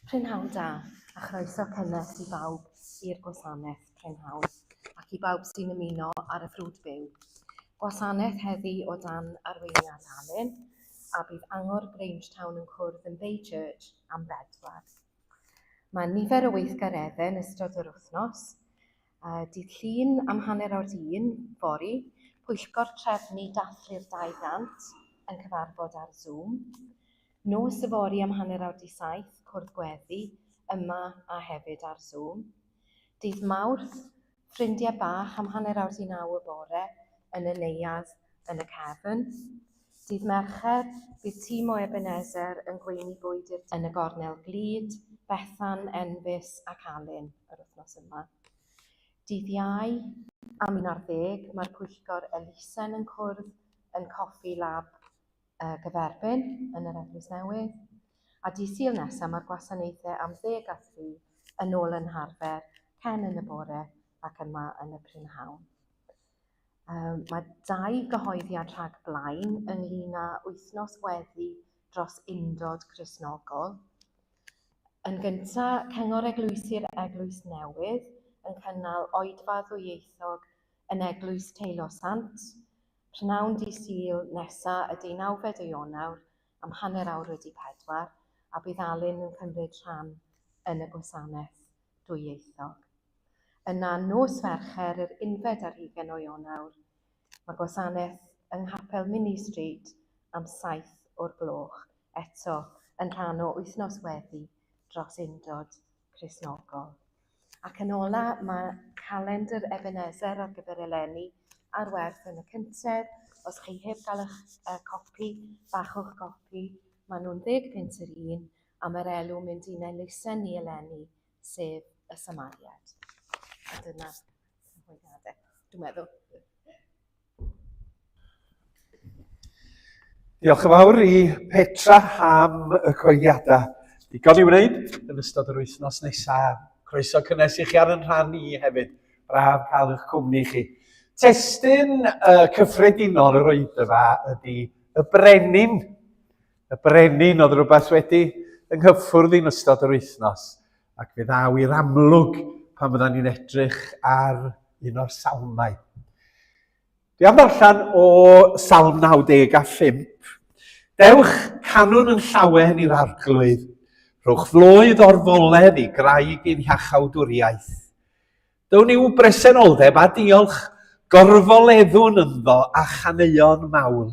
Prynhawn da, a chroeso cynnes i bawb i'r gwasanaeth prynhawn, ac i bawb sy'n ymuno ar y ffrwd byw. Gwasanaeth heddi o dan arweiniad Alun, a bydd Angor Grangetown yn cwrdd yn Bay Church am bedwar. Mae nifer o weithgareddau yn ystod yr wythnos. Dydd Llun am hanner awr 'di un, fory, pwyllgor trefnu dathlu'r 200 yn cyfarfod ar Zoom. Nos yfory am hanner awr 'di saith, cwrdd gweddi, yma a hefyd ar Zoom. Dydd Mawrth, ffrindiau bach am hanner awr 'di naw y bore yn y neuadd yn y cefn. Dydd Mercher, bydd tîm o Ebenezer yn gweini bwyd i'r yn y gornel glud, Bethan, Enfys ac Alun yr wythnos yma. Dydd Iau am 11, mae'r pwyllgor elusen yn cwrdd yn Coffi Lab uh, gyferbyn yn yr Eglwys Newydd. A di Sul nesaf mae'r gwasanaethau am ddeg a thri yn ôl yn harfer, cen yn y bore ac yma yn y prynhawn. Um, mae dau gyhoeddiad rhag blaen ynglyn â wythnos weddi dros undod Cristnogol. Yn gyntaf, Cyngor Eglwysi'r Eglwys Newydd yn cynnal oedfa ddwyieithog yn Eglwys Teilo Sant, Prynhawn dydd Sul nesa y deunawfed o Ionawr am hanner awr wedi pedwar a bydd Alun yn cymryd rhan yn y gwasanaeth dwyieithog. Yna nos Fercher yr unfed ar hugain o Ionawr mae gwasanaeth yng Nghapel Minny Street am saith o'r gloch eto yn rhan o wythnos weddi dros undod Cristnogol. Ac yn ola, mae calendr Ebenezer ar gyfer eleni ar werth yn y cyntedd. Os chi heb gael eich uh, copi, bachwch gopi. Maen nhw'n ddeg punt yr un, a mae'r elw mynd i'n elusen ni eleni, sef y Samariad. A dyna cyhoeddiadau, dwi'n meddwl. Diolch yn fawr i Petra am y coediadau. Digon i wneud yn ystod yr wythnos nesaf. Croeso cynnes i chi ar yn rhan i hefyd. Braf cael eich cwmni chi. Testun uh, cyffredinol yr oedfa ydy y brenin. Y brenin oedd rhywbeth wedi yng nghyffwrdd i'n ystod yr wythnos ac fe ddaw i'r amlwg pan fyddan ni'n edrych ar un o'r salmau. Dwi am ddarllen o Salm 95. Dewch, canwn yn llawen i'r arglwydd. Rhowch floedd o'r foledd i graig ein hiachawdwriaeth. Down i'w bresenoldeb a diolch, gorfoleddwn ynddo a chaneuon mawl.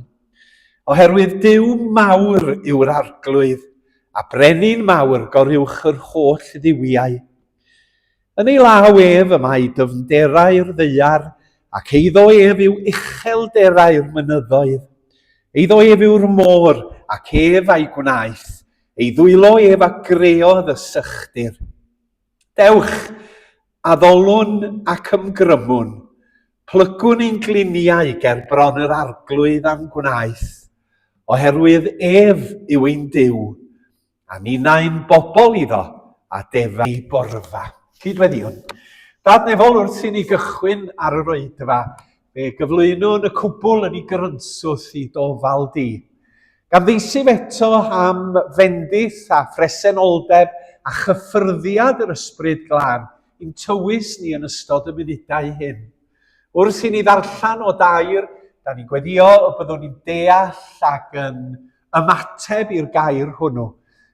Oherwydd Duw mawr yw'r arglwydd, a brenin mawr goruwch yr holl dduwiau. Yn ei law ef y mae dyfnderau'r ddaear, ac eiddo ef yw uchelderau'r mynyddoedd. Eiddo ef yw'r môr, ac ef a'i gwnaeth, ei ddwylo ef a greodd y sychdir. Dewch, addolwn ac ymgrymwn, plygwn ein gliniau ger bron yr arglwydd a'n gwnaeth, oherwydd ef yw ein Duw, A ninnau'n bobl iddo, a defa ei borfa. Cydweddïwn. Dad nefol, wrth i ni gychwyn ar yr oedfa, fe gyflwynwn y cwbl yn ei grynswth i dofal di. Gan ddeisyf eto am fendith a phresenoldeb a chyffyrddiad yr Ysbryd Glân i'n tywys ni yn ystod y munudau hyn. Wrth i ni ddarllen o dair, da ni'n gweddio y byddwn ni'n deall ac yn ymateb i'r gair hwnnw.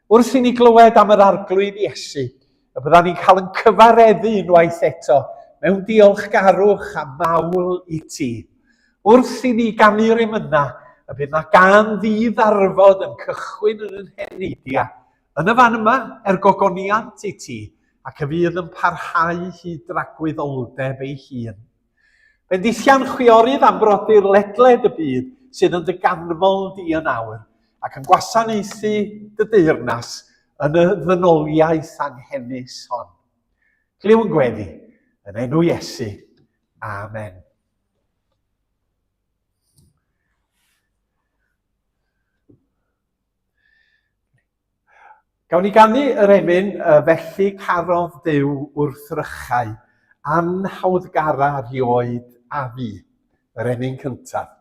Wrth i ni glywed am yr Arglwydd Iesu, y byddan ni'n cael yn cyfareddu unwaith eto mewn diolchgarwch a mawl i ti. Wrth i ni ganu'r emynau, y bydd na gân ddi-ddarfod yn cychwyn yn yn heneidiau, yn y fan yma, er gogoniant i ti, ac y fydd yn parhau hyd dragwyddoldeb ei hun. Bendithian chwiorydd am brodyr ledled y byd sydd yn dy ganmol di yn awr, ac yn gwasanaethu dy deyrnas yn y ddynoliaeth anghenus hon. Clyw yn gweddi, yn enw Iesu. Amen. Gawn ni ganu yr emyn 'Felly carodd Duw wrthrychau anhawddgara rioed a fi', yr emyn cyntaf.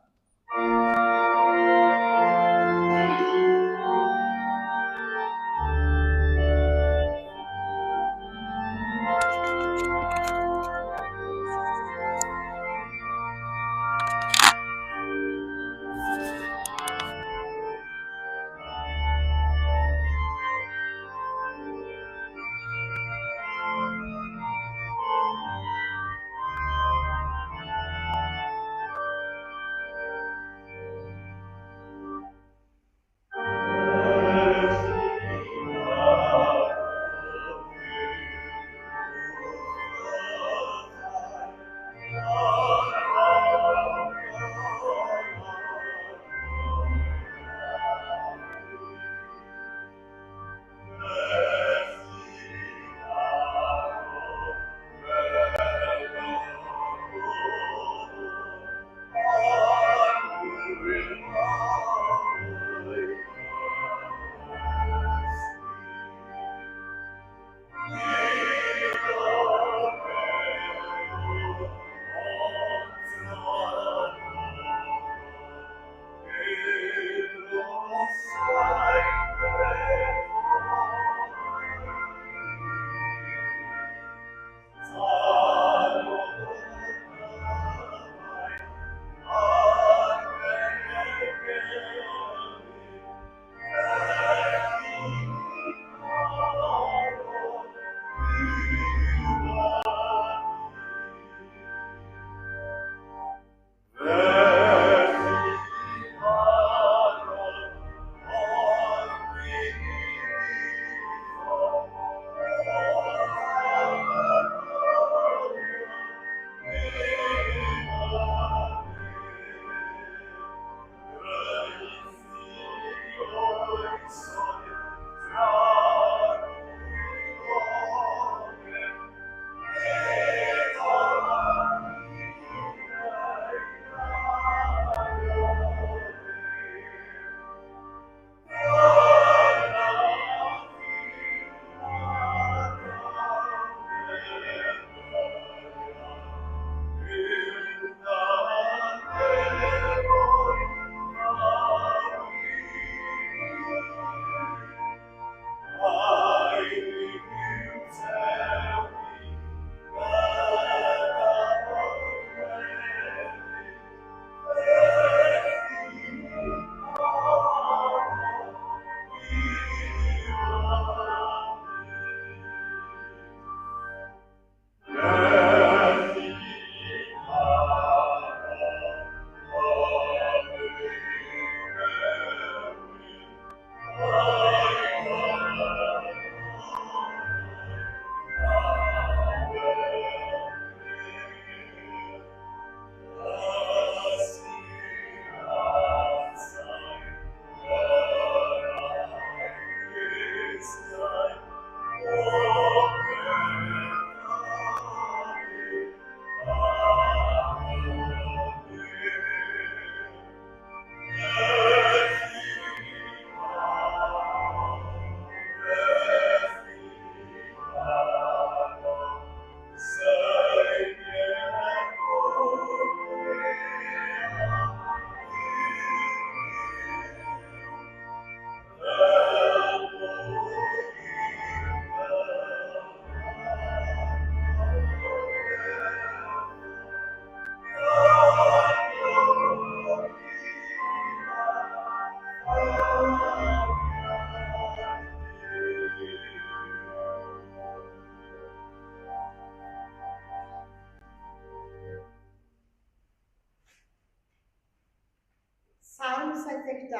Salm 72,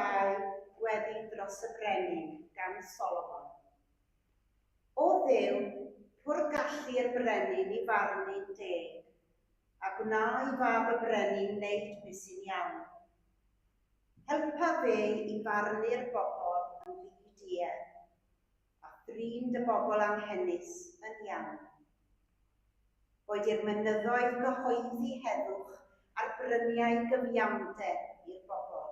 Gweddi dros y Brenin, gan Solomon. O Dduw, pwr gallu'r brenin i farnu'n deg, a gwna i fab y brenin wneud beth sy'n iawn. Helpa fe i farnu'r bobl yn ddi-duedd, a thrin dy bobl anghenus yn iawn. Boed i'r mynyddoedd gyhoeddi heddwch a'r bryniau gyfiawnder i'r bobl.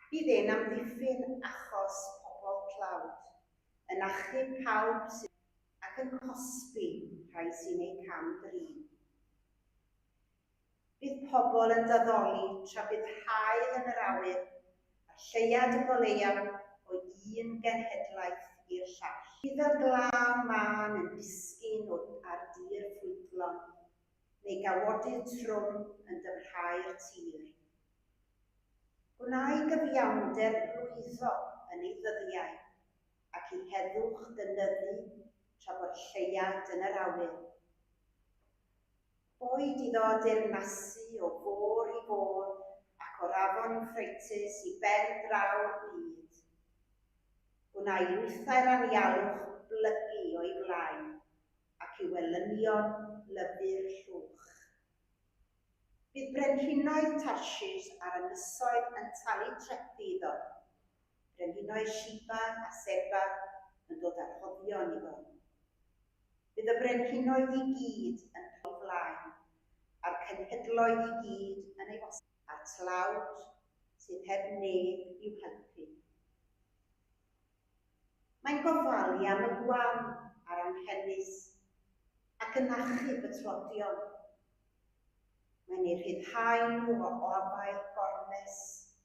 Bydd e'n amddiffyn achos pobl tlawd, yn achub pawb sydd ac yn cosbi rhai sy'n eu cam-drin. Bydd pobl yn daddoli tra bydd haul yn yr awyr, a'r lleuad yn goleuo o un genhedlaeth i'r llall. Bydd fel glaw mân yn disgyn o ar dir ffrwythlon, neu gawodydd trwm yn dyfrhau'r tir. Gwna i gyfiawnder lwyddo yn ei ddyddiau, ac i heddwch gynyddu tra bod lleuad yn yr awyr. Boed iddo deyrnasu o fôr i fôr ac o'r afon Ewffrates i ben draw'r byd. Gwna i lwythau'r anialwch blygu o'i flaen, ac i'w elynion lyfu'r llwch. Bydd brenhinoedd Tarshish a'r ynysoedd yn talu trethi iddo, brenhinoedd Sheba a Seba yn dod â rhoddion iddo. Bydd y brenhinoedd i gyd yn o'i flaen, a'r cenhedloedd i gyd yn ei wasanaethu, a'r tlawd sydd heb neb i'w helpu. Mae'n gofalu am y gwan a'r anghenus, ac yn achub y tlodion. Mae'n eu rhyddhau nhw o afael gormes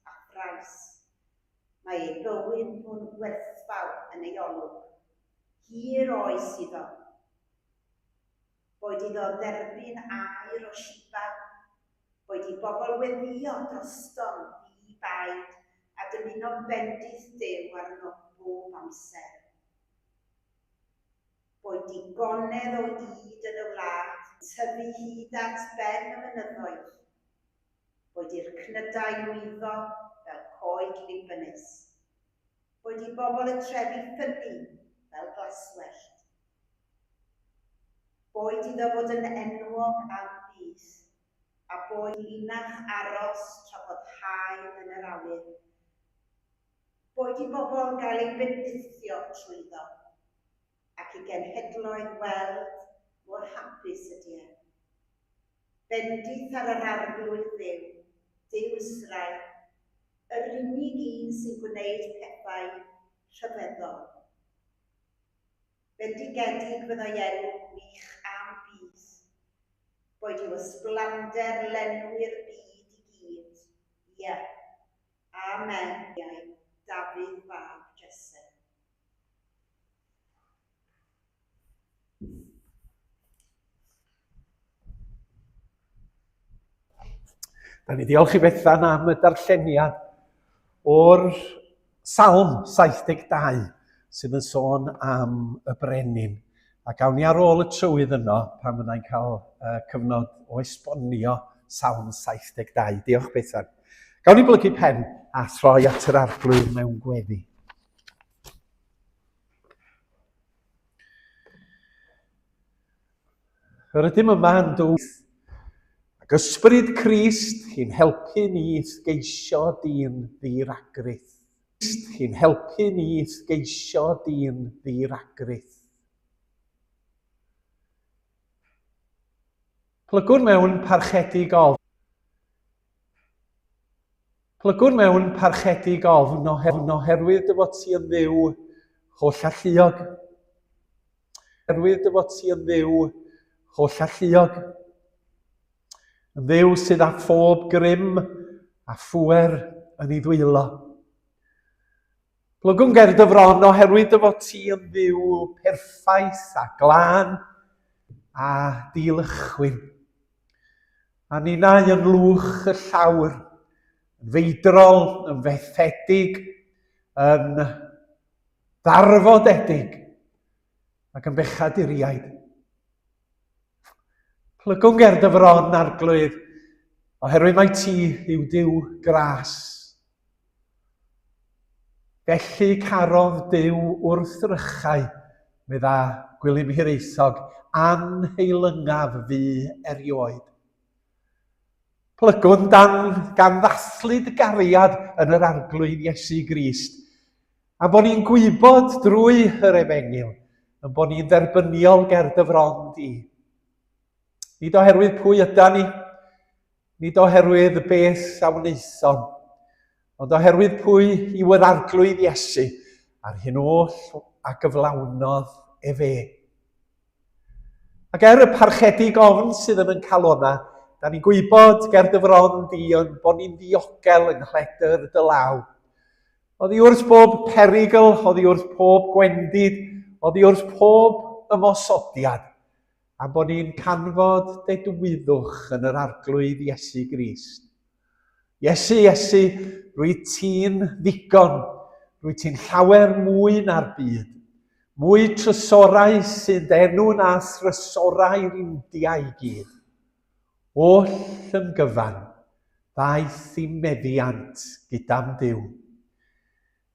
a thrais. Mae eu bywyd nhw'n werthfawr yn ei olwg. Hir oes iddo. Boed iddo dderbyn aur o Sheba, boed i bobl weddïo drosto'n ddi-baid a dymuno bendith Duw arno bob amser. Boed digonedd o ŷd yn y wlad, tyfu hyd at ben y mynyddoedd. Boed i'r cnydau lwyddo fel coed Libanus. Boed i bobl y trefi ffynnu fel glaswellt. Boed iddo fod yn enwog am byth, a boed i linach aros tra bod haul yn yr awyr. Boed i bobl gael eu bendithio trwyddo, ac i genhedloedd weld mor hapus ydy e. Bendith ar yr Arglwydd Dduw, Duw Israel, yr unig un sy'n gwneud pethau rhyfeddol. Bendigedig fyddai enw gwych am byth. Boed i'w ysblander lenwi'r byd i gyd. Ie. Amen. Dafydd fab Jesse. Da ni ddiolch i Bethan am y darlleniad o'r Salm 72 sydd yn sôn am y brenin. A gawn ni ar ôl y trywydd yno pan fyddai'n cael uh, cyfnod o esbonio Salm 72. Diolch Bethan. Gawn ni blygu pen a throi at yr arglwydd mewn gweddi. Yr ydym yma yn dwys, ac ysbryd Crist hi'n helpu ni i'th geisio di'n ddiragrith. Crist hi'n helpu ni i'th geisio di'n ddiragrith. Plygwn mewn parchedig ofn. Plygwn mewn parchedig ofn oherwydd dy fod ti yn Dduw hollalluog. Oherwydd dy fod ti yn Dduw hollalluog. Yn Dduw sydd â phob grym a phŵer yn ei ddwylo. Plygwn ger dy fron oherwydd dy fod ti yn Dduw perffaith a glân a dilychwyn. A ninnau yn lwch y llawr, yn feidrol, yn fethedig, yn ddarfodedig ac yn bechaduriaid. Plygwn ger dy fron, Arglwydd, oherwydd mai ti yw Duw gras. Felly carodd Duw wrthrychau, medda Gwilym Hiraethog, anheilyngaf fu erioed. Plygwn dan gan ddathlu dy gariad yn yr Arglwydd Iesu Grist, a bod ni'n gwybod drwy yr Efengyl, yn bod ni'n dderbyniol ger dy fron di. Nid oherwydd pwy yda ni, Nid oherwydd y beth a wnaethom, ond oherwydd pwy yw yr Arglwydd Iesu, a'r hyn oll a gyflawnodd efe. Ac er y parchedig ofn sydd yn yn calona, da ni'n gwybod ger dy fron di yn bod ni'n ddiogel yng nghledr dy law. Oddi wrth bob perygl, oddi wrth pob gwendid, oddi wrth pob ymosodiad, a bod ni'n canfod dedwyddwch yn yr Arglwydd Iesu Grist. Iesu, Iesu, rwy ti'n ddigon, rwy ti'n llawer mwy na'r byd, mwy trysorau sy'n d'enw na thrysorau'r India i gyd. Oll yn gyfan, ddaeth i meddiant gyda'm Duw.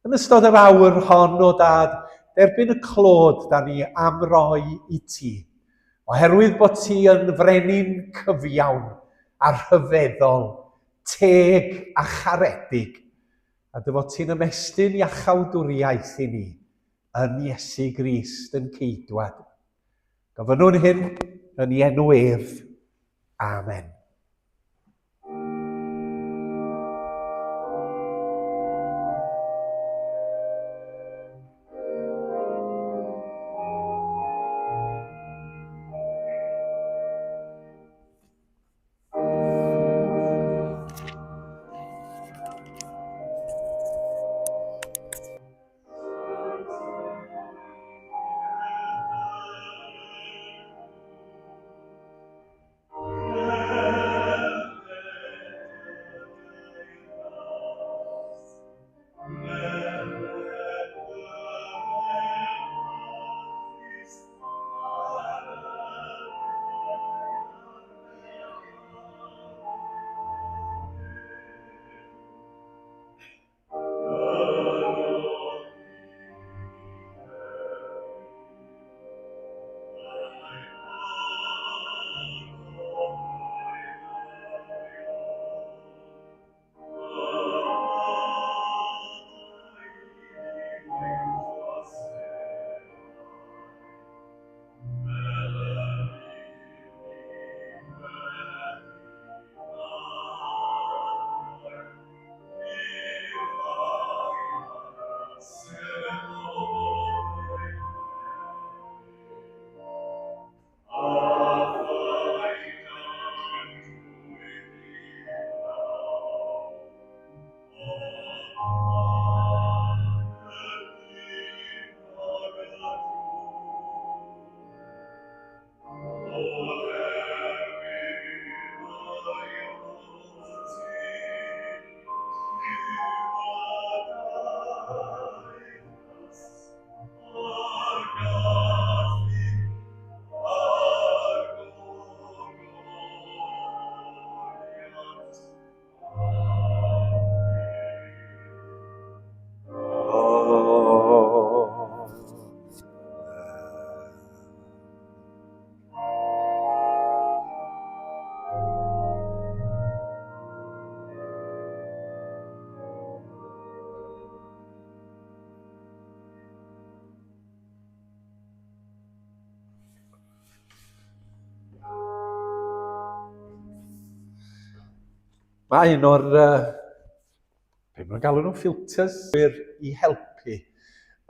Yn ystod yr awr hon, o Dad, derbyn y clod da ni am roi i ti, oherwydd bod ti yn frenin cyfiawn a rhyfeddol, teg a charedig, a dy fod ti'n ymestyn iachawdwriaeth i ni yn Iesu Grist yn Ceidwad. Gofynnwn hyn yn ei enw ef. Amen. Mae un o'r, uh, be maen nhw'n galw nhw, filters, i helpu.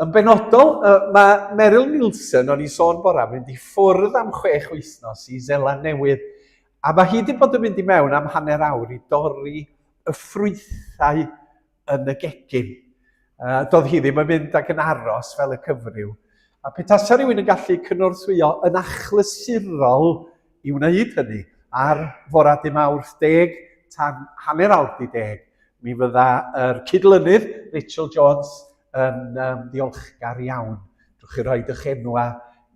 Yn benodol, uh, mae Meryl Nielsen, o'n i sôn bora, mynd i ffwrdd am chwech wythnos i Zeland Newydd, a mae hi wedi bod yn mynd i mewn am hanner awr i dorri y ffrwythau yn y gegin. Uh, doedd hi ddim yn mynd ac yn aros fel y cyfryw. A petasa rhywun yn gallu cynorthwyo yn achlysurol i wneud hynny ar fora dy Mawrth deg tan hanner awr di deg, mi fydda yr cydlynydd Rachel Jones yn um, ddiolchgar iawn. Drwch chi roi eich enwa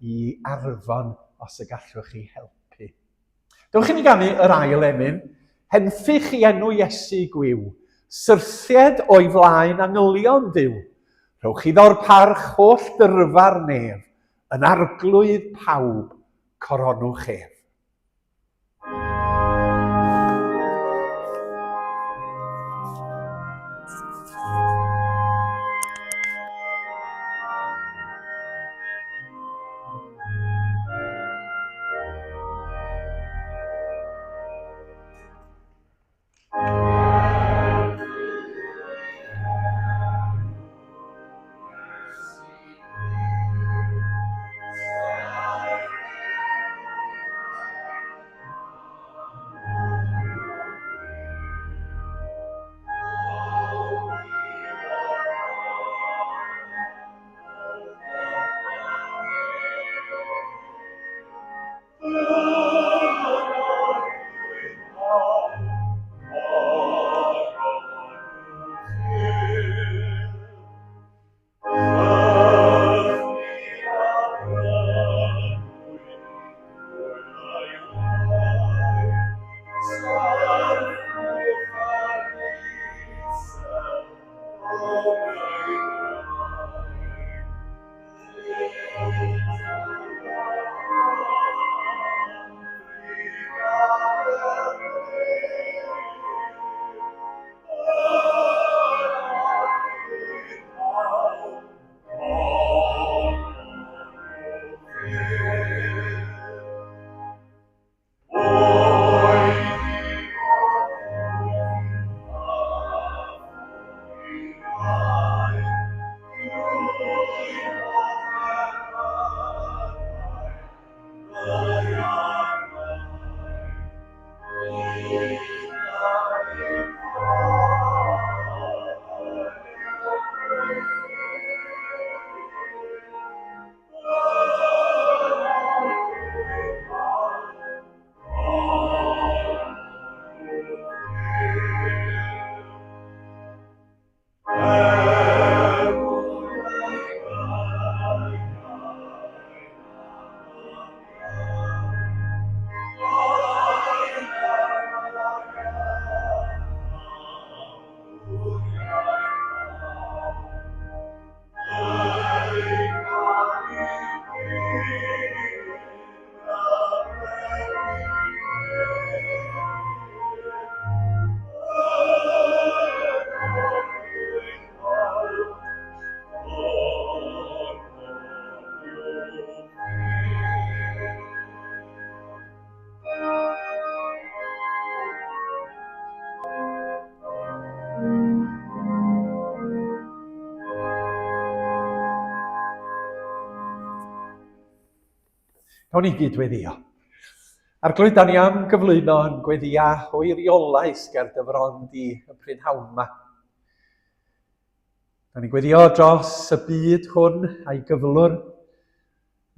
i Arfon os y gallwch chi helpu. Dewch i ni ganu yr ail emyn. Henffych i enw Iesu gwiw, syrthied o'i flaen angylion Duw. Rhowch iddo'r parch holl dyrfa'r nef, yn arglwydd pawb, coronwch ef. Cawn ni gyd weddio. Arglwydd, da ni am gyflwyno yn gweddia o eiriolaeth ger dy fron di y prynhawn yma. Da ni'n gweddio dros y byd hwn a'i gyflwr,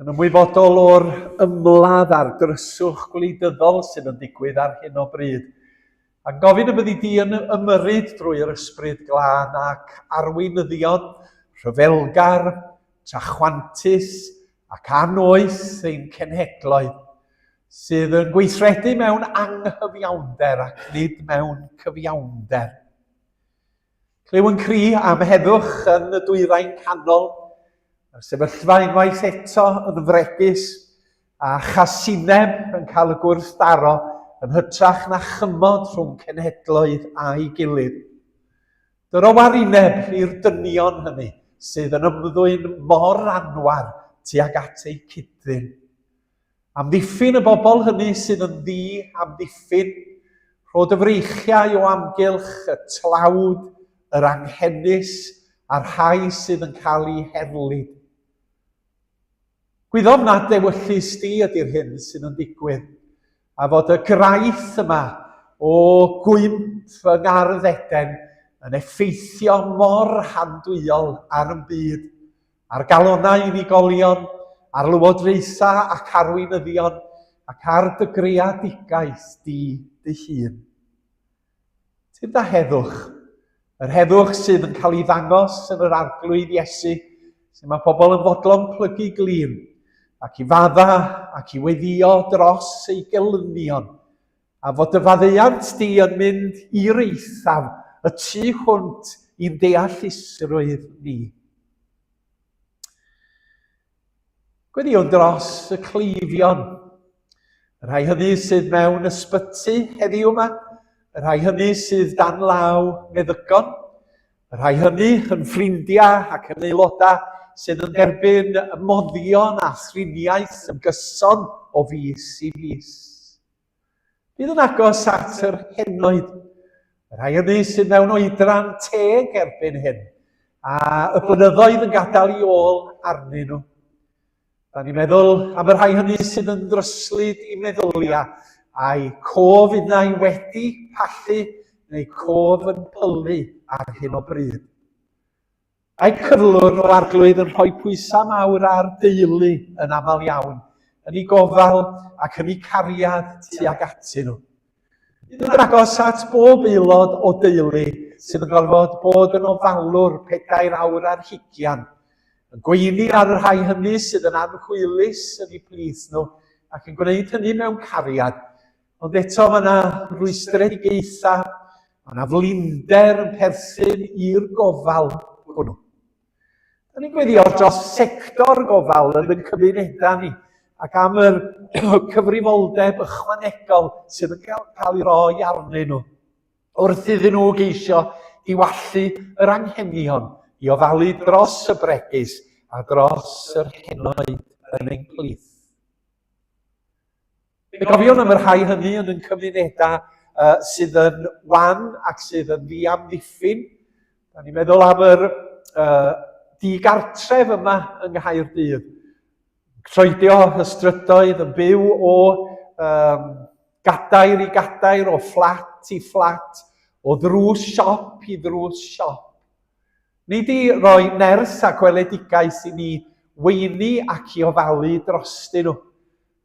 yn ymwybodol o'r ymladd a'r dryswch gwleidyddol sydd yn digwydd ar hyn o bryd, a gofyn y byddi di yn ymyrryd drwy'r ysbryd glân ac arweinyddion rhyfelgar, trachwantus ac annoeth ein cenhedloedd, sydd yn gweithredu mewn anghyfiawnder ac nid mewn cyfiawnder. Clyw yn cri am heddwch yn y dwyrain canol, mae'r sefyllfa unwaith eto yn fregus a chasineb yn cael y gwrthdaro yn hytrach na chymod rhwng cenhedloedd a'i gilydd. Dyro warineb i'r dynion hynny sydd yn ymddwyn mor anwar tuag at eu cyd-ddyn. Amddiffyn y bobl hynny sydd yn ddi-amddiffyn. Rho dy freichiau o amgylch y tlawd, yr anghenus a'r rhai sydd yn cael eu herlid. Gwyddom nad dewyllys di ydy'r hyn sydd yn digwydd, a fod y graith yma o gwymp yng Ngardd Eden yn effeithio mor handwyol ar yn byd, ar galonnau unigolion, ar lywodraethau ac arweinyddion, ac ar dy greadigaeth di dy hun. Tyrd â heddwch, yr heddwch sydd yn cael ei ddangos yn yr Arglwydd Iesu, lle mae pobl yn fodlon plygu glin, ac i fadda ac i weddio dros ei gelynion, a fod dy faddeuant di yn mynd i'r eithaf, y tu hwnt i'n deallusrwydd ni. Gweddïwn dros y cleifion, y rhai hynny sydd mewn ysbyty heddiw yma, y rhai hynny sydd dan law meddygon, y rhai hynny yn ffrindiau ac yn aelodau sydd yn derbyn moddion a thriniaeth yn gyson o fis i fis. Bydd yn agos at yr henoed, y rhai hynny sydd mewn oedran teg erbyn hyn, a y blynyddoedd yn gadael i ôl arnyn nhw. Da ni'n meddwl am y rhai hynny sydd yn ddryslyd i meddyliau, a'i cof unai wedi pallu neu cof yn pylu ar hyn o bryd. Mae cyflwr o arglwydd yn rhoi pwysau mawr ar deulu yn aml iawn, yn ei gofal ac yn ei cariad tuag atyn nhw. Bydd yn agos at bob aelod o deulu sydd yn gorfod bod yn ofalwr pedair awr ar hugian, yn gweini ar y rhai hynny sydd yn anhwylus yn eu plith nhw ac yn gwneud hynny mewn cariad. Ond eto mae yna rwystredigaethau, mae yna flinder yn perthyn i'r gofal hwnnw. Da ni'n gweddio dros sector gofal yn y cymunedau ni ac am yr cyfrifoldeb ychwanegol sydd yn cael, cael ei roi arnyn nhw wrth iddyn nhw geisio diwallu yr anghenion i ofalu dros y bregus a dros yr henoed yn ein plith. Fe gofiwn am y rhai hynny yn ein cymunedau uh, sydd yn wan ac sydd yn ddiamddiffyn. Da ni'n meddwl am yr uh, digartref yma yng Nghaerdydd. Troedio y strydoedd yn byw o um, gadair i gadair, o fflat i fflat, o ddrws siop i ddrws siop. Nid i roi nerth a gweledigaeth i ni weini ac i ofalu drostyn nhw.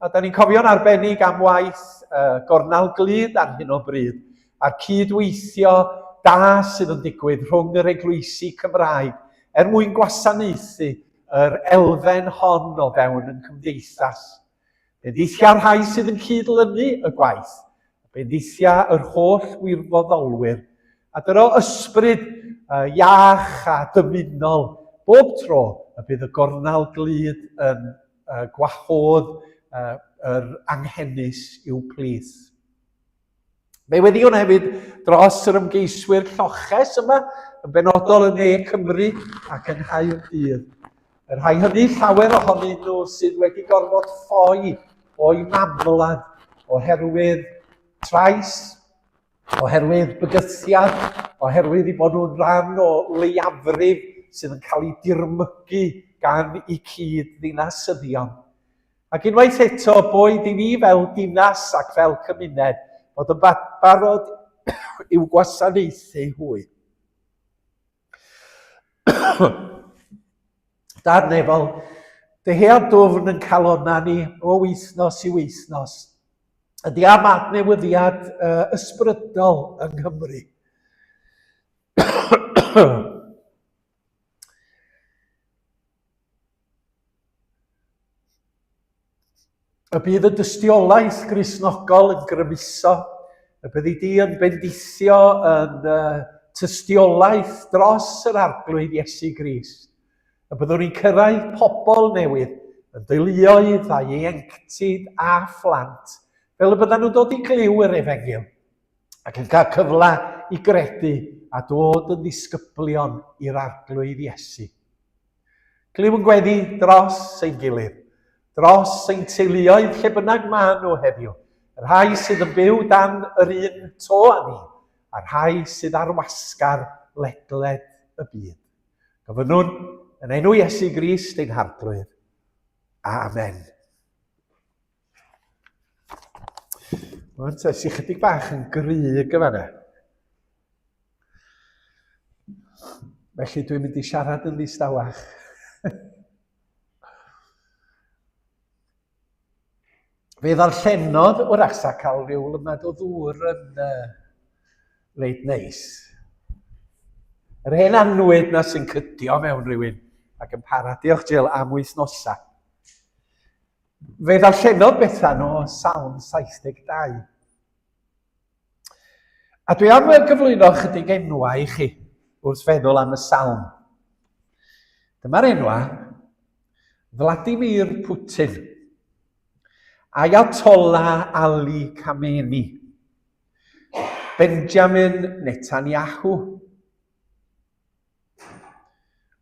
A da ni'n cofio'n arbennig am waith uh, Gornal Glyd ar hyn o bryd, a'r cydweithio da sydd yn digwydd rhwng yr eglwysi Cymraeg er mwyn gwasanaethu yr elfen hon o fewn yn cymdeithas. Bendithia'r rhai sydd yn cyd-lynu y gwaith, a bendithia yr holl wirfoddolwyr, a dyro ysbryd iach a dymunol bob tro y bydd y gornel glud yn gwahodd yr anghenus i'w plith. Fe weddïwn hefyd dros yr ymgeiswyr lloches yma, yn benodol yn Ne Cymru ac yng Nghaerdydd. Y rhai hynny llawer ohonyn nhw sydd wedi gorfod ffoi o'i mamwlad oherwydd trais, oherwydd bygythiad, oherwydd i bod nhw'n rhan o leiafrif sydd yn cael ei dirmygu gan eu cyd-ddinasyddion. Ac unwaith eto, boed i ni fel dinas ac fel cymuned fod yn barod i'w gwasanaethu hwy. Dad nefol, dyhead dwfn yn calonna ni o wythnos i wythnos ydy am adnewyddiad uh, ysbrydol yng Nghymru. Y bydd y dystiolaeth Gristnogol yn grymuso, y byddi di yn bendithio yn uh, tystiolaeth dros yr Arglwydd Iesu Grist. Y byddwn ni'n cyrraedd pobl newydd, yn deuluoedd a ieuenctid a phlant, fel y byddan nhw'n dod i glyw yr efengyl ac yn cael cyfle i gredu a dod yn ddisgyblion i'r Arglwydd Iesu. Glyw yn gweddi dros ein gilydd, dros ein teuluoedd lle bynnag maen nhw heddiw. Y rhai sydd yn byw dan yr un to â ni, a'r rhai sydd ar wasgar ledled y byd. Gofynnwn yn enw Iesu Grist ein Harglwydd. Amen. Mae'n te, si chydig bach yn gryg yma yna. Felly dwi'n mynd i siarad yn ddistawach. Fe ddarllenodd wrach sa cael rhyw lymad o ddŵr yn uh, reit neis. Yr hen annwyd na sy'n cydio mewn rhywun ac yn para. Diolch Jill am wythnosa. Fe ddarllenodd Bethan o Salm 72. A dwi am gyflwyno chydig enwau i chi wrth feddwl am y salm. Dyma'r enwau. Vladimir Putin, Ayatollah Ali Khamenei, Benjamin Netanyahu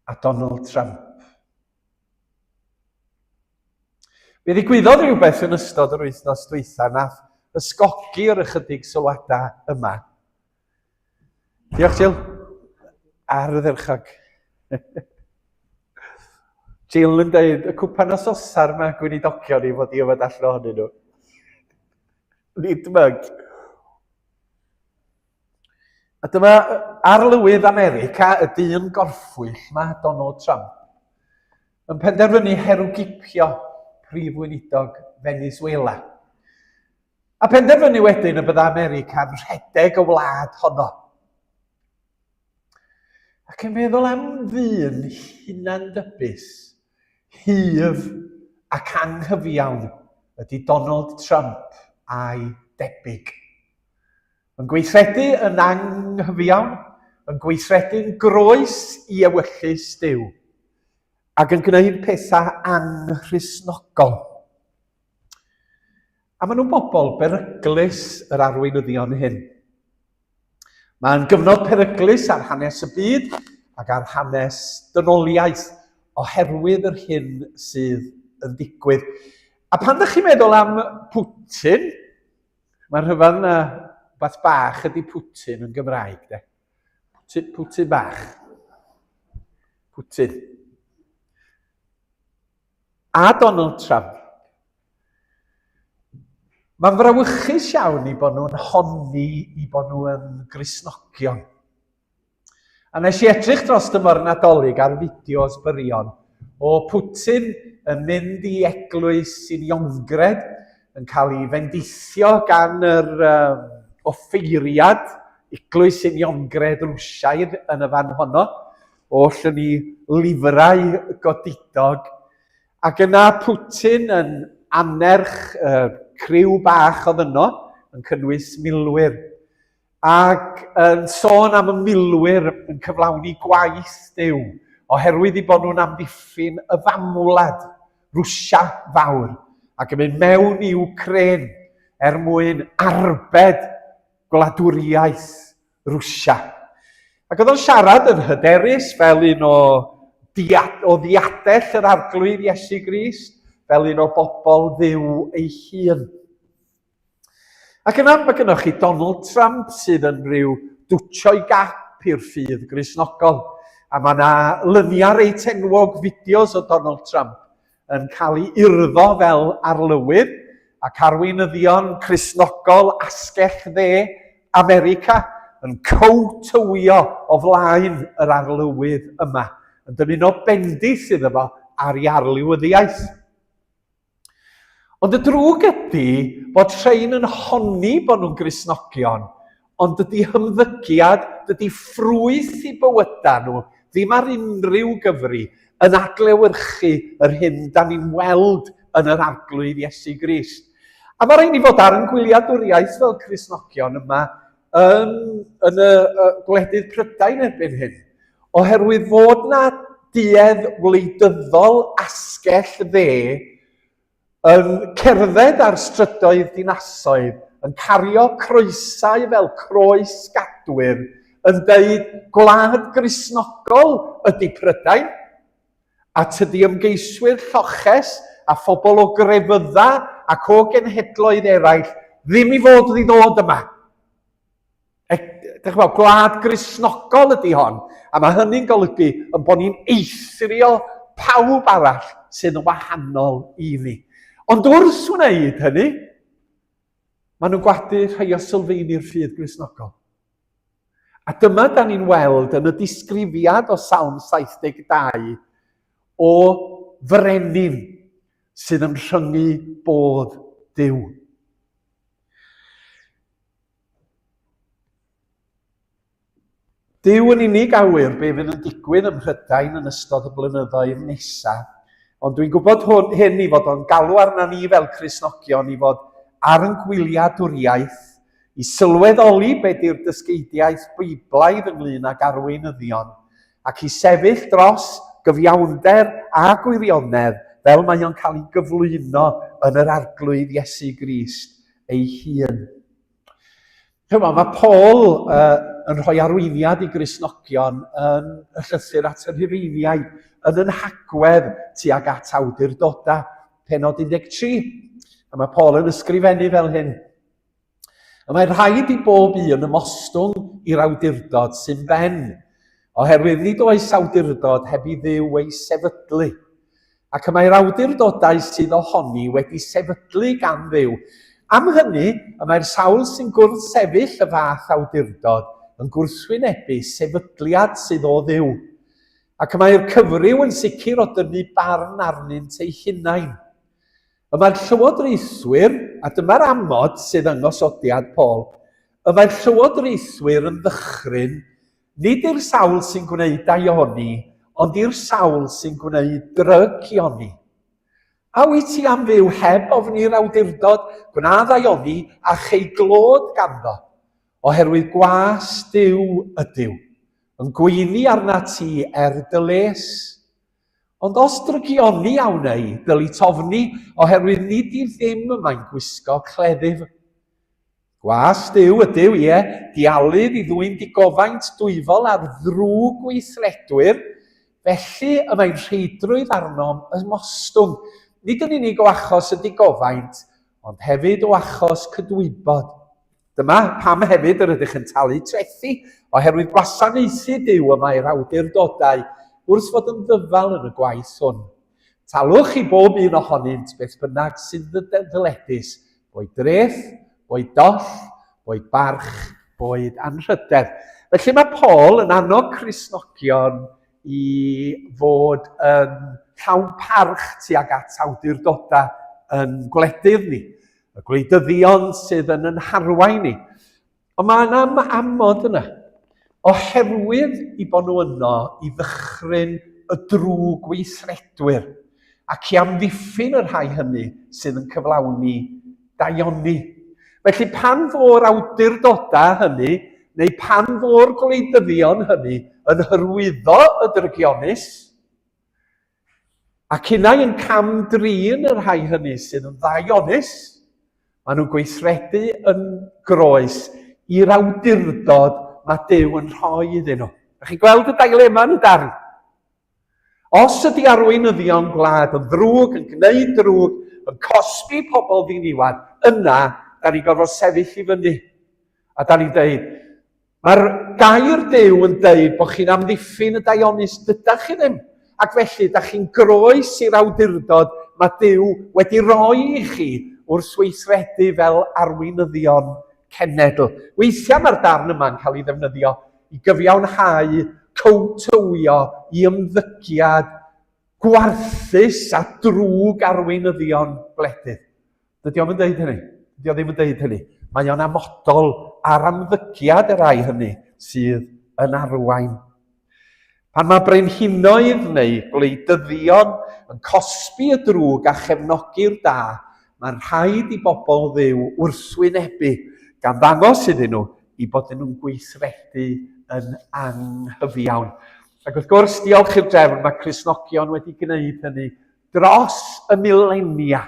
a Donald Trump. Mi ddigwyddodd rhywbeth yn ystod yr wythnos dwytha nath ysgogi'r ychydig sylwadau yma. Diolch, Jill. Ar y dderchog. Jill yn dweud, y cwpan o sosar mae gweinidogion i fod i yfed allan ohonyn nhw. Nid myg. A dyma arlywydd America, y dyn gorffwyll ma, Donald Trump, yn penderfynu herwgipio prif weinidog Venezuela. A penderfynu wedyn y bydda America'n rhedeg y wlad honno. Ac yn meddwl am ddyn hunandybus, hyf ac anghyfiawn ydy Donald Trump a'i debyg. Yn gweithredu yn anghyfiawn, yn gweithredu'n groes i ewyllys Duw, ac yn gwneud pethau anghristnogol. A maen nhw'n bobl beryglus yr arweinyddion hyn. Mae'n gyfnod peryglus ar hanes y byd ac ar hanes dynoliaeth oherwydd yr hyn sydd yn digwydd. A pan ydych chi'n meddwl am Putin, Mae'n rhyfedd na beth bach ydy Putin yn Gymraeg, de. Putin, Putin bach. Putin. A Donald Trump. Mae'n frawychus iawn i bod nhw'n honni i bod nhw yn Gristnogion. A nes i edrych dros dymor Nadolig ar fideos byrion o Putin yn mynd i eglwys Uniongred, yn cael ei fendithio gan yr um, offeiriad Eglwys Uniongred Rwsiaidd yn y fan honno, oll yn ei lifrau godidog. Ac yna Putin yn annerch uh, criw bach oedd yno, yn cynnwys milwyr. ac yn sôn am y milwyr yn cyflawni gwaith Duw, oherwydd eu bod nhw'n amddiffyn y famwlad, Rwsia fawr, ac yn mynd mewn i Wcrên er mwyn arbed gwladwriaeth Rwsia. Ac oedd o'n siarad yn hyderus fel un o, diad, o ddiadell yr arglwydd Iesu Grist, fel un o bobl Dduw ei hun. Ac yna mae gennych chi Donald Trump sydd yn rhyw dwtio'i gap i'r ffydd Gristnogol. A mae yna lyniau reit enwog, fideos o Donald Trump yn cael ei urddo fel arlywydd ac arweinyddion Cristnogol asgell dde America yn cowtywio o flaen yr arlywydd yma, yn dymuno bendith iddo fo ar ei arlywyddiaeth. Ond y drwg ydy bod rhain yn honni bod nhw'n Gristnogion, ond dydy hymddygiad, dydy ffrwyth i bywydau nhw ddim ar unrhyw gyfri yn adlewyrchu yr hyn da ni'n weld yn yr Arglwydd Iesu Grist. A mae rhaid ni fod ar yn gwyliadwriaeth fel Cristnogion yma yn, yn y, y gwledydd Prydain erbyn hyn, oherwydd fod na duedd wleidyddol asgell dde yn cerdded ar strydoedd dinasoedd, yn cario croesau fel croes gadwyr, yn deud gwlad Gristnogol ydy Prydain, A tydi ymgeiswyr lloches a phobl o grefydda ac o genhedloedd eraill ddim i fod i ddod yma. E, dych chi'n gwlad Gristnogol ydy hon, a mae hynny'n golygu yn bod ni'n eithrio pawb arall sydd yn wahanol i ni. Ond wrth wneud hynny, maen nhw'n gwadu rhai o sylfeini'r ffydd Gristnogol. A dyma da ni'n weld yn y disgrifiad o Salm 72 o frenin sydd yn rhyngu bodd Duw. Duw yn unig awyr be fydd yn digwydd ym Mhrydain yn ystod y blynyddoedd nesaf. Ond dwi'n gwybod hwn, hyn i fod o'n galw arna ni fel Cristnogion i fod ar yn gwyliadwriaeth, i sylweddoli be di'r dysgeidiaeth Beiblaidd ynglyn ag arweinyddion, ac i sefyll dros gyfiawnder a gwirionedd fel mae o'n cael ei gyflwyno yn yr Arglwydd Iesu Grist ei hun. Chymod, mae Paul uh, yn rhoi arweiniad i Gristnogion yn y llythyr at y Rhufeiniaid yn yn hagwedd tuag at awdurdodau, penod 13. A mae Paul yn ysgrifennu fel hyn. Y mae rhaid i bob un ymostwng i'r awdurdod sy'n ben, oherwydd nid oes awdurdod heb i Dduw ei sefydlu. Ac y mae'r awdurdodau sydd ohoni wedi sefydlu gan Dduw. Am hynny, y mae'r sawl sy'n gwrthsefyll y fath awdurdod yn gwrthwynebu sefydliad sydd o Dduw. Ac y mae'r cyfryw yn sicr o dynnu barn arnynt eu hunain. Y mae'r llywodraethwyr, a dyma'r amod sydd yng ngosodiad Paul, y mae'r llywodraethwyr yn ddychryn Nid i'r sawl sy'n gwneud daioni, ond i'r sawl sy'n gwneud drygioni. A wyt ti am fyw heb ofni'r awdurdod, gwna ddaioni a chei glod ganddo, oherwydd gwas Duw ydyw, yn gweini arnat ti er dy les. Ond os drygioni a wnei, dylit ofni, oherwydd nid i ddim y mae'n gwisgo cleddyf. Gwas Duw ydyw, ie, dialydd i ddwyn digofaint dwyfol ar ddrwg weithredwyr, felly y mae'n rheidrwydd arnom ymostwng, nid yn unig o achos y digofaint, ond hefyd o achos cydwybod. Dyma pam hefyd yr ydych yn talu trethi, oherwydd gwasanaethu Duw y mae'r awdurdodau wrth fod yn ddyfal yn y gwaith hwn. Talwch i bob un ohonynt beth bynnag sy'n ddyledus, boed dreth, boed doll, boed barch, boed anrhydedd. Felly mae Paul yn annog Cristnogion i fod yn llawn parch tuag at awdurdodau yn gwledydd ni, y gwleidyddion sydd yn yn harwain ni. Ond mae yna amod yna. Oherwydd i bod nhw yno i ddychryn y drwg weithredwyr ac i amddiffyn y rhai hynny sydd yn cyflawni daioni. Felly pan fo'r awdurdodau hynny, neu pan fo'r gwleidyddion hynny yn hyrwyddo y drygionus, Ac unai yn cam-drin y rhai hynny sydd yn ddaionus, maen nhw'n gweithredu yn groes i'r awdurdod mae Duw yn rhoi iddyn nhw. Ydych chi'n gweld y dilema yn y darn? Os ydy arweinyddion gwlad yn ddrwg, yn gwneud drwg, yn cosbi pobl ddiniwad, yna, da ni'n gorfod sefyll i fyny. A da ni'n dweud, Mae'r gair Duw yn deud bod chi'n amddiffyn y daionus, dydach chi ddim. Ac felly, da chi'n groes i'r awdurdod mae Duw wedi roi i chi wrth weithredu fel arweinyddion cenedl. Weithiau mae'r darn yma'n cael ei ddefnyddio i gyfiawnhau cowtywio i ymddygiad gwarthus a drwg arweinyddion gwledydd. Dydy o'm yn deud hynny. Dydy o ddim yn deud hynny. Mae o'n amodol ar amddygiad y rhai hynny sydd yn arwain. Pan mae brenhinoedd neu gwleidyddion yn cosbi y drwg a chefnogi'r da, mae'n rhaid i bobl Dduw wrthwynebu, gan ddangos iddyn nhw i bod nhw'n gweithredu yn anghyfiawn. Ac wrth gwrs, diolch i'r drefn, mae Cristnogion wedi gwneud hynny Dros y milenia,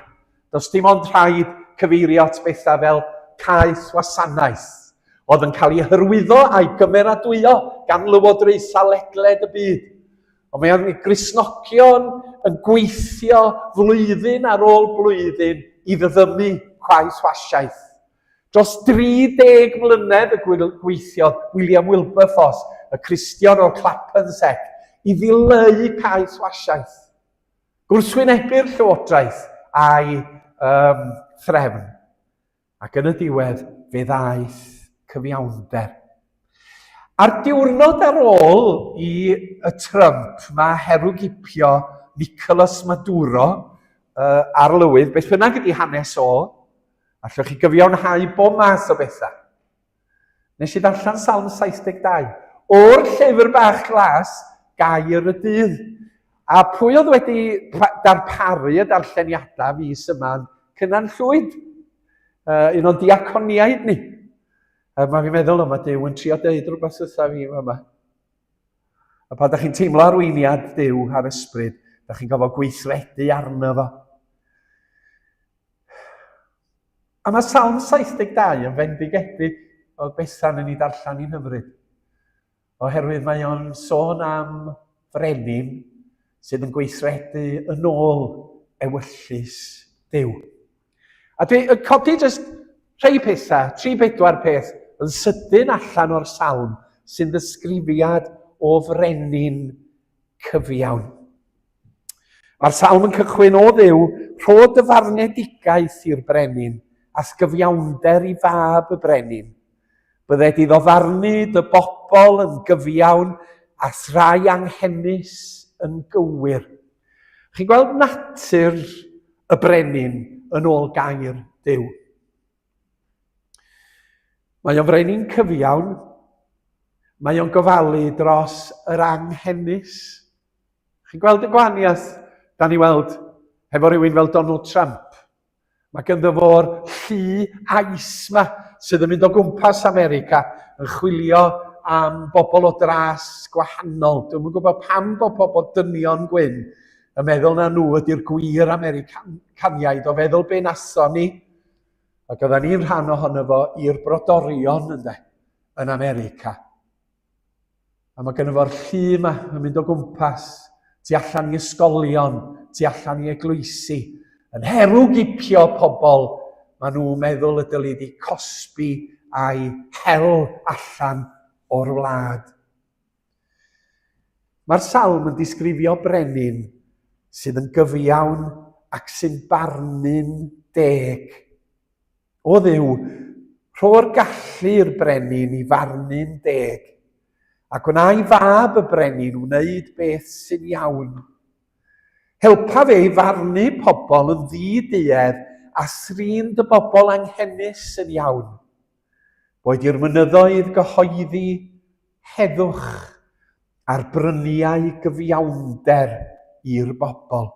does dim ond rhaid cyfeirio at bethau fel caeth wasanaeth, oedd yn cael ei hyrwyddo a'i gymeradwyo gan lywodraethau ledled y byd. Ond mae o'n Gristnogion yn gweithio flwyddyn ar ôl blwyddyn i ddiddymu caeth wasiaeth. Dros 30 mlynedd y gweithiodd William Wilberforce, y Cristion o'r Clapham Sect, i ddileu caethwasiaeth. Gwrthwynebu'r llywodraeth a'i um, threfn. Ac yn y diwedd, fe ddaeth cyfiawnder. A'r diwrnod ar ôl i y Trump mae herwgipio Nicolas Maduro uh, arlywydd, beth bynnag ydy hanes o, allwch chi gyfiawnhau bob math o bethau. Nes i ddarllen Salm 72 o'r llyfr bach glas, Gair y Dydd. A pwy oedd wedi darparu y darlleniadau fis yma yn Cynan Llwyd? Uh, un o'n diaconiaid ni. A mae fi'n meddwl, o, mae Duw yn trio deud rhywbeth wrtha fi yma. A pan da chi'n teimlo arweiniad Duw a'r ysbryd, da chi'n gofod gweithredu arno fo. A mae Salm 72 yn fendigedig o Bethan yn ei darllen i'n hyfryd. Oherwydd mae o'n sôn am frenin sydd yn gweithredu yn ôl ewyllys Duw. A dwi yn codi jyst rhai pethau, tri bedwar peth, yn sydyn allan o'r salm sy'n ddisgrifiad o frenin cyfiawn. Mae'r salm yn cychwyn o Dduw, rho dy farnedigaeth i'r brenin, a'th gyfiawnder i fab y brenin. Bydded iddo farnu dy bobl yn gyfiawn a thrai anghenus yn gywir. Chi'n gweld natur y brenin yn ôl gair Duw. Mae o'n frenin cyfiawn, mae o'n gofalu dros yr anghenus. Chi'n gweld y gwahaniaeth da ni weld hefo rhywun fel Donald Trump? Mae ganddo fo'r llu ais ma sydd yn mynd o gwmpas America yn chwilio am bobl o dras gwahanol. Dwi'm yn gwybod pam bod pobl dynion gwyn yn meddwl na nhw ydy'r gwir Americaniaid o feddwl be nathon ni. Ac oedden ni'n rhan ohono fo i'r brodorion ynde, yn America. A mae gynno fo'r llu yma yn mynd o gwmpas, tu allan i ysgolion, tu allan i eglwysi, yn herw gipio pobl maen nhw'n meddwl y dylid i cosbi a'i hel allan o'r wlad. Mae'r salm yn disgrifio brenin sydd yn gyfiawn ac sy'n barnu'n deg. O Dduw, rho'r gallu i'r brenin i farnu'n deg, a gwna i fab y brenin wneud beth sy'n iawn. Helpa fe i farnu pobl yn ddi-duedd a thrin dy bobl anghenus yn iawn. Boed i'r mynyddoedd gyhoeddi heddwch a'r bryniau gyfiawnder i'r bobl.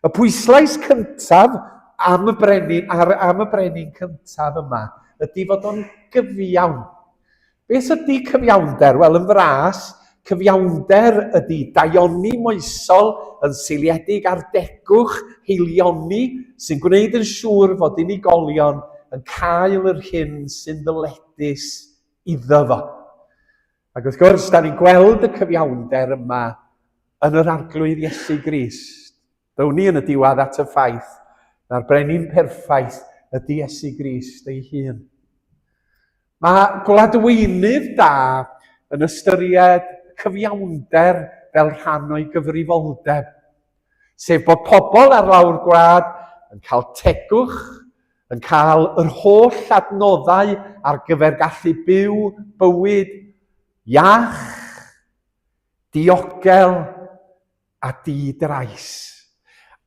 Y pwyslais cyntaf am y brenin, ar, am y brenin cyntaf yma ydy fod o'n gyfiawn. Beth ydy cyfiawnder? Wel, yn fras, cyfiawnder ydy daioni moesol yn seiliedig ar degwch, heilioni, sy'n gwneud yn siŵr fod unigolion yn cael yr hyn sy'n ddyledus iddo fo. Ac wrth gwrs, da ni'n gweld y cyfiawnder yma yn yr Arglwydd Iesu Grist. Ddown ni yn y diwedd at y ffaith na'r brenin perffaith ydy Iesu Grist ei hun. Mae gwladweinydd da yn ystyried cyfiawnder fel rhan o'i gyfrifoldeb, sef bod pobl ar lawr gwlad yn cael tegwch, yn cael yr holl adnoddau ar gyfer gallu byw bywyd iach, diogel a di-drais.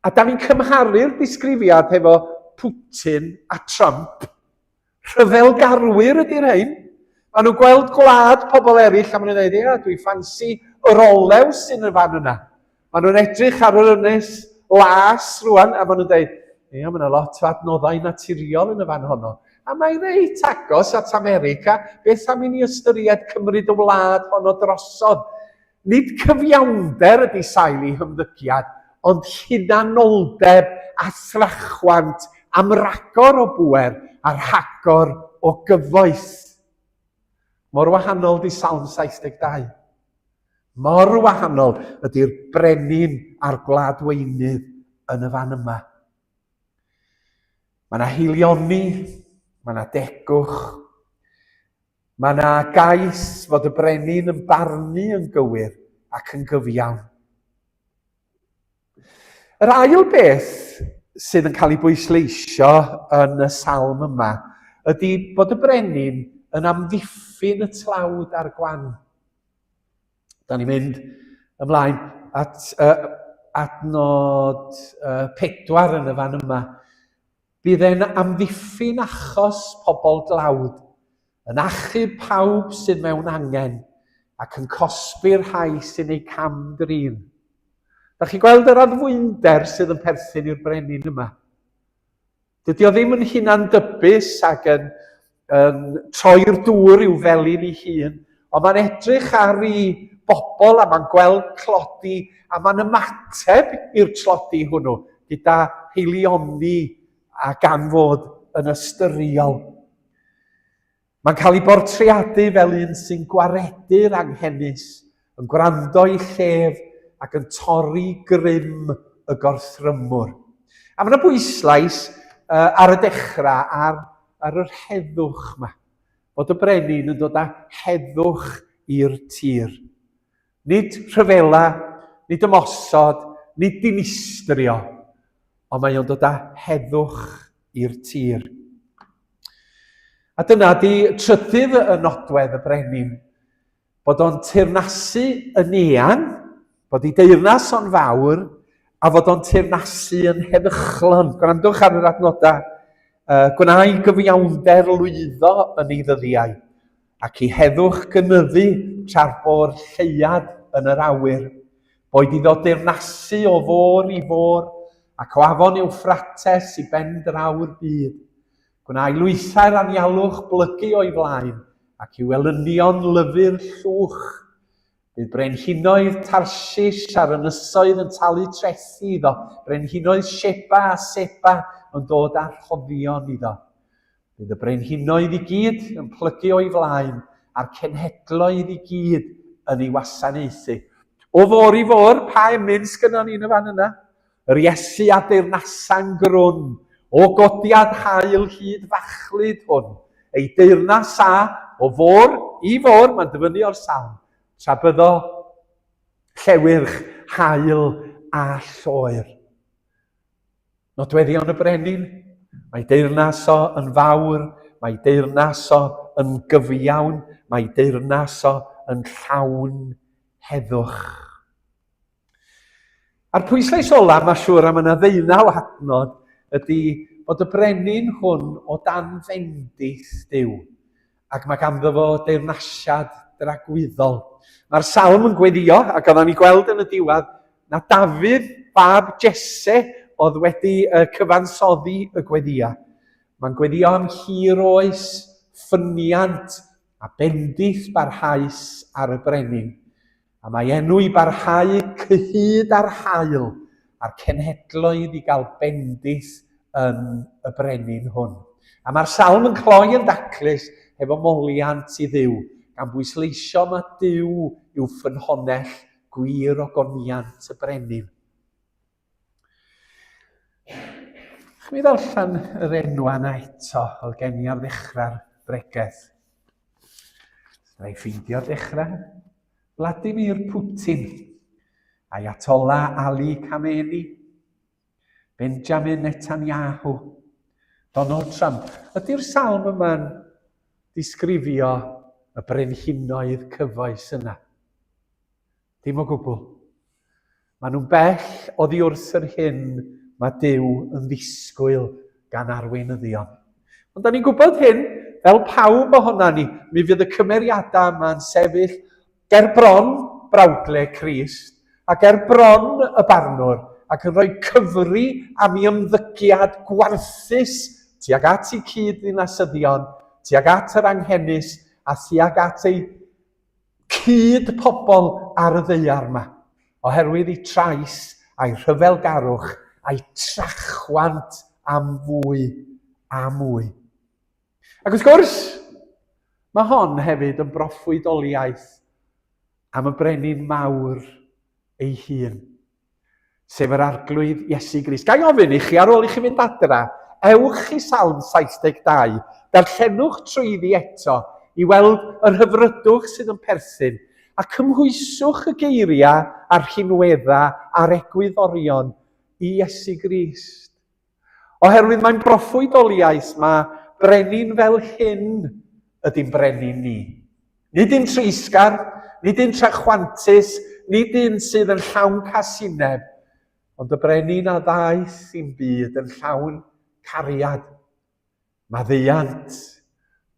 A da ni'n cymharu'r disgrifiad hefo Putin a Trump. Rhyfelgarwyr ydy'r rhain. Maen nhw'n gweld gwlad pobl eraill a maen nhw'n dweud, ia, dwi ffansi yr olew sy'n y fan yna. Maen nhw'n edrych ar yr ynys las rwan a maen nhw'n dweud, ia, mae yna lot o adnoddau naturiol yn y fan honno. A mae reit agos at America, beth am i ni ystyried cymryd y wlad honno drosodd? Nid cyfiawnder ydy sail ei hymddygiad, ond hunanoldeb a thrachwant am ragor o bŵer a rhagor o gyfoeth. Mor wahanol di Salm 72. Mor wahanol ydy'r brenin a'r gwladweinydd yn y fan yma. Mae yna heilioni, Mae yna degwch. Mae yna gais fod y brenin yn barnu yn gywir ac yn gyfiawn. Yr ail beth sydd yn cael ei bwysleisio yn y salm yma ydy bod y brenin yn amddiffyn y tlawd a'r gwan. Da ni'n mynd ymlaen at adnod 4 yn y fan yma. Bydd e'n amddiffyn achos pobl dlawd, yn achub pawb sydd mewn angen, ac yn cosbi'r rhai sy'n eu cam-drin. Da chi'n gweld yr addfwynder sydd yn perthyn i'r brenin yma? Dydy o ddim yn hunan-dybus ac yn, yn troi'r dŵr i'w felin ei hun, ond mae'n edrych ar ei bobl a mae'n gweld tlodi a mae'n ymateb i'r tlodi hwnnw gyda heilioni a gan fod yn ystyriol. Mae'n cael ei bortreadu fel un sy'n gwaredu'r anghenus, yn gwrando i llef ac yn torri grym y gorthrymwr. A mae yna bwyslais uh, ar y dechrau ar, ar yr heddwch yma. Bod y brenin yn dod â heddwch i'r tir. Nid rhyfela, nid ymosod, nid dinistrio, ond mae o'n dod â heddwch i'r tir. A dyna di trydydd y nodwedd y brenin, bod o'n teyrnasu yn eang, bod ei deyrnas o'n fawr, a fod o'n teyrnasu yn heddychlon. Gwrandwch ar yr adnodau. Gwna i gyfiawnder lwyddo yn ei ddyddiau, ac i heddwch gynyddu tra'r bo'r lleuad yn yr awyr. Boed iddo deyrnasu o fôr i fôr, ac o afon Ewffrates i ben draw'r byd. Gwna i lwythau'r anialwch blygu o'i flaen, ac i'w elynion lyfu'r llwch. Bydd brenhinoedd Tarshish a'r ynysoedd yn talu trethi iddo, brenhinoedd Sheba a Seba yn dod â rhoddion iddo. Bydd y brenhinoedd i gyd yn plygu o'i flaen, a'r cenhedloedd i gyd yn ei wasanaethu. O fôr i fôr, pa emyn sgynnon ni yn y fan yna? Yr Iesu a deyrnasa'n grwn, o godiad haul hyd fachlud hwn, ei deyrnas a, o fôr i fôr, mae'n dyfynnu o'r salm, tra byddo llewyrch, haul a lloer. Nodweddion y brenin, mae deyrnas o yn fawr, mae deyrnas o yn gyfiawn, mae deyrnas o yn llawn heddwch. A'r pwyslais ola, mae siŵr am yna ddeunaw adnod, ydy bod y brenin hwn o dan fendith Duw. ac mae ganddo fo deyrnasiad dragwyddol. Mae'r salm yn gweddio, ac oedden ni gweld yn y diwedd, na Dafydd, fab Jesse, oedd wedi cyfansoddi y gweddia. Mae'n gweddio am hir oes, ffyniant a bendith barhaus ar y brenin. A mae enw i barhau cyhyd â'r haul a'r cenhedloedd i gael bendith yn y brenin hwn. A mae'r salm yn cloi yn daclus hefo moliant i Dduw, gan bwysleisio mae Duw yw ffynhonnell gwir ogoniant y brenin. Chwi ddarllen yr enwa yna eto oedd gen i ar ddechrau'r bregeth. Rhaid ffeindio'r dechrau. Vladimir Putin, Ayatollah Ali Khamenei, Benjamin Netanyahu, Donald Trump. Ydy'r salm yma'n disgrifio y brenhinoedd cyfoes yna? Dim o gwbl. Maen nhw'n bell oddi wrth yr hyn mae Duw yn ddisgwyl gan arweinyddion. Ond da ni'n gwybod hyn, fel pawb ohona ni, mi fydd y cymeriadau yma'n sefyll ger bron brawdle Crist a ger bron y barnwr ac yn rhoi cyfri am ei ymddygiad gwarthus tuag at eu cyd-ddinasyddion, tuag at yr anghenus a thuag at eu cyd pobl ar y ddaear 'ma, oherwydd eu trais a'u rhyfelgarwch a'u trachwant am fwy a mwy. Ac wrth gwrs, mae hon hefyd yn broffwydoliaeth am y brenin mawr ei hun, sef yr Arglwydd Iesu Grist. Ga i ofyn i chi, ar ôl i chi fynd adra, Ewch i Salm 72, darllenwch trwyddi eto i weld yr hyfrydwch sydd yn perthyn, a cymhwyswch y geiriau a'r rhinweddau a'r egwyddorion i Iesu Grist. Oherwydd mae'n broffwydoliaeth mae brenin fel hyn ydy'n brenin ni. Nid un treisgar, nid un trachwantus, nid un sydd yn llawn casineb, ond y brenin a ddaeth i'n byd yn llawn cariad, maddeuant,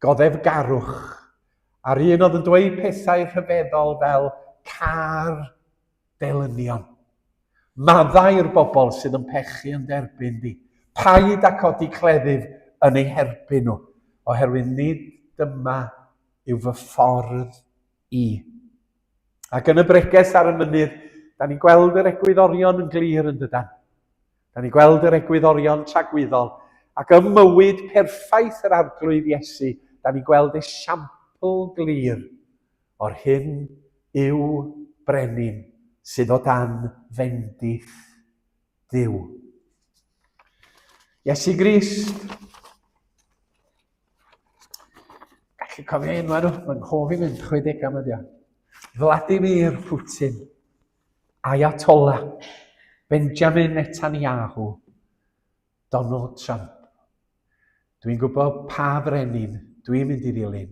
goddefgarwch, a'r un oedd yn dweud pethau rhyfeddol fel car delynion. Maddau i'r bobl sydd yn pechu yn derbyn di. Paid â codi cleddyf yn eu herbyn nhw, oherwydd nid dyma yw fy ffordd i. Ac yn y bregeth ar y mynydd, da ni'n gweld yr egwyddorion yn glir yn dydan. Da ni'n gweld yr egwyddorion tragwyddol, ac ym mywyd perffaith yr Arglwydd Iesu, da ni'n gweld esiampl glir o'r hyn yw brenin sydd o dan fendith Dduw. Iesu Grist. Gallu cofio enwa nhw, mae'n nghof i mynd 60 am ydi o. Vladimir Putin, Ayatollah, Benjamin Netanyahu, Donald Trump. Dwi'n gwybod pa frenin dwi'n mynd i ddilyn,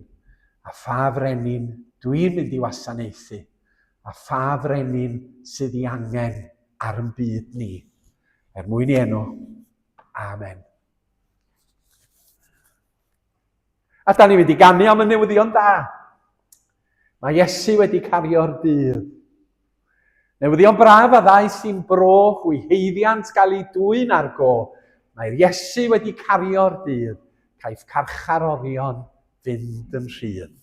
a pha frenin dwi'n mynd i wasanaethu, a pha frenin sydd i angen ar yn byd ni. Er mwyn i enw. Amen. A da ni'n mynd i ganu am y newyddion da. Mae Iesu wedi cario'r dydd. Newyddion braf a ddaeth i'n bro, hwy heiddiant gael ei dwyn ar go. Mae'r Iesu wedi cario'r dydd, caiff carcharorion fynd yn rhydd.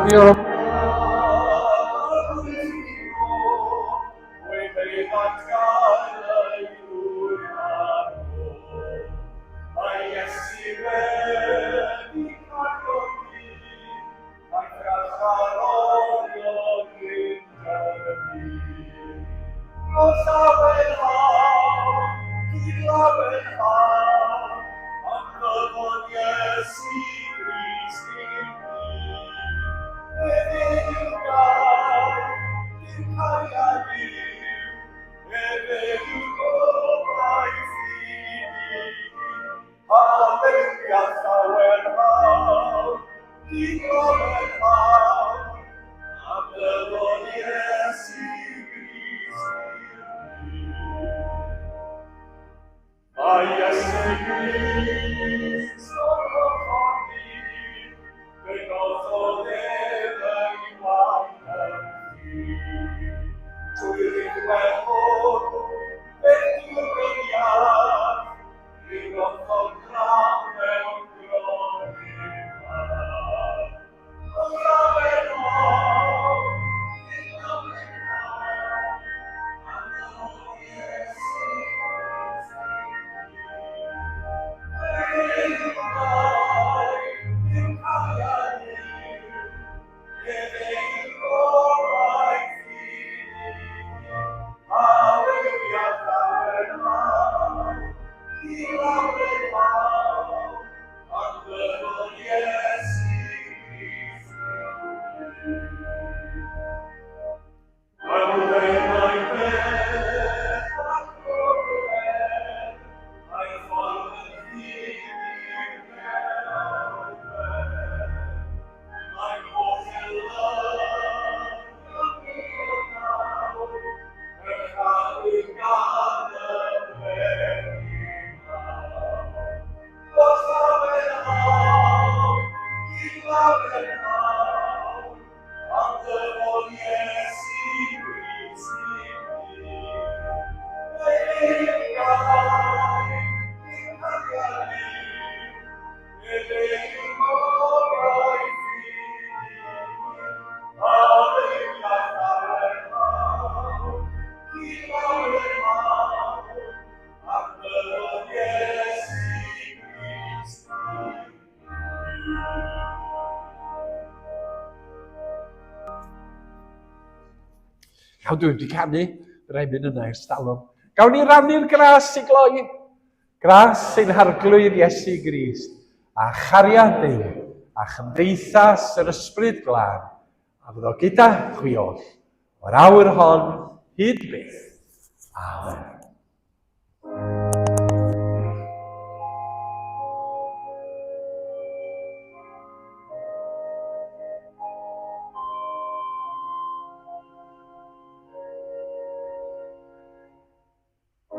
Love Iawn, dwi wedi canu yr emyn yna ers talwm. Gawn ni rannu'r gras i gloi? Gras ein Harglwydd Iesu Grist, a chariad Duw, a chymdeithas yr Ysbryd Glân, a fyddo gyda chwi oll, o'r awr hon hyd byth. Amen.